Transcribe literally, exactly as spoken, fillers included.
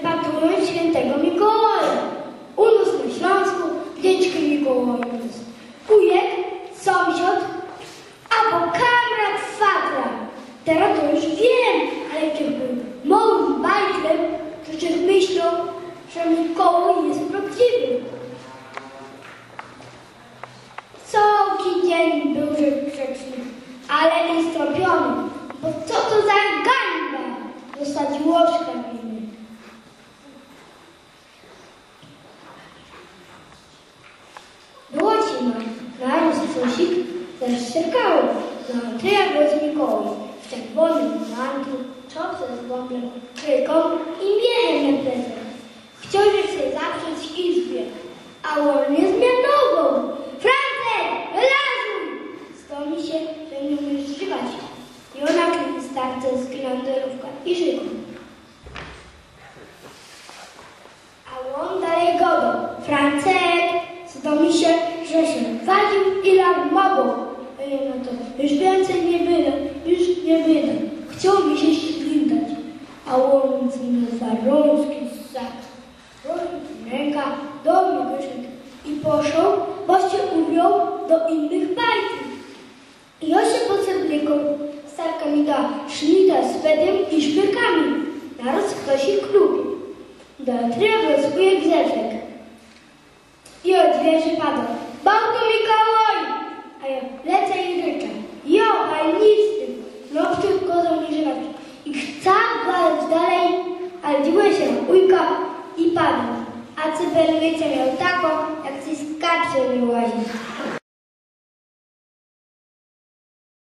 Patrōn świyntygo Mikołaja. U nŏs na Ślōnsku wdzieczny Mikołaj je. Wujek, sōmsiŏd abo kamrat fatra. Teroz to już wiym, ale jak żech bōł małym bajtlym, to żech myśloł, że Mikołaj je prŏwdziwy. Cołki dziyń bōł żech grzeczny, ale i strōpiōny, bo co to za gańba dostawić ôżka w imiynki. Było cimno, naroz cosik zaszczekało. Na ôdrōb Mikołaj w czerwōnym mantu, czŏpce z bōmblym, kryjkōm i miechym na plecach. Chcioł żech sie zaprzeć w izbie, a ôn niy zmianowoł. Francek, wylazuj! Zdŏ mi sie, że niy umisz żrywać. I ôn nakliōn starce z glanderōwka i rzekōł. A ôn dalij gŏdoł: Francek, zdŏ mi sie, że żeś wadziōł i larmowoł. A jŏ na to: już wiyncyj niy bydã, już niy bydã. Chcioł mi sie ślindać. A ôn wziōn zarōnski sak, rōnka, doł mi gyszynk i poszoł, bo sie uwioł do innych bajtli. Jŏ sie poceblikoł, starka mi da sznita z pedym i szpyrkami. Naroz chtoś klupi. Do trybu swōjych zeszek. I ôd dwiyrzi padoł: Bałto Mikołaj! A jŏ lecã i ryczã: Jo, fajnisty! No przed kozōm i żyrafki. I chcioł gadać dalij, ale dziwuje sie na wujka i padoł. A cebel wiecie mioł tako, jak ci z kapsy wyłazi.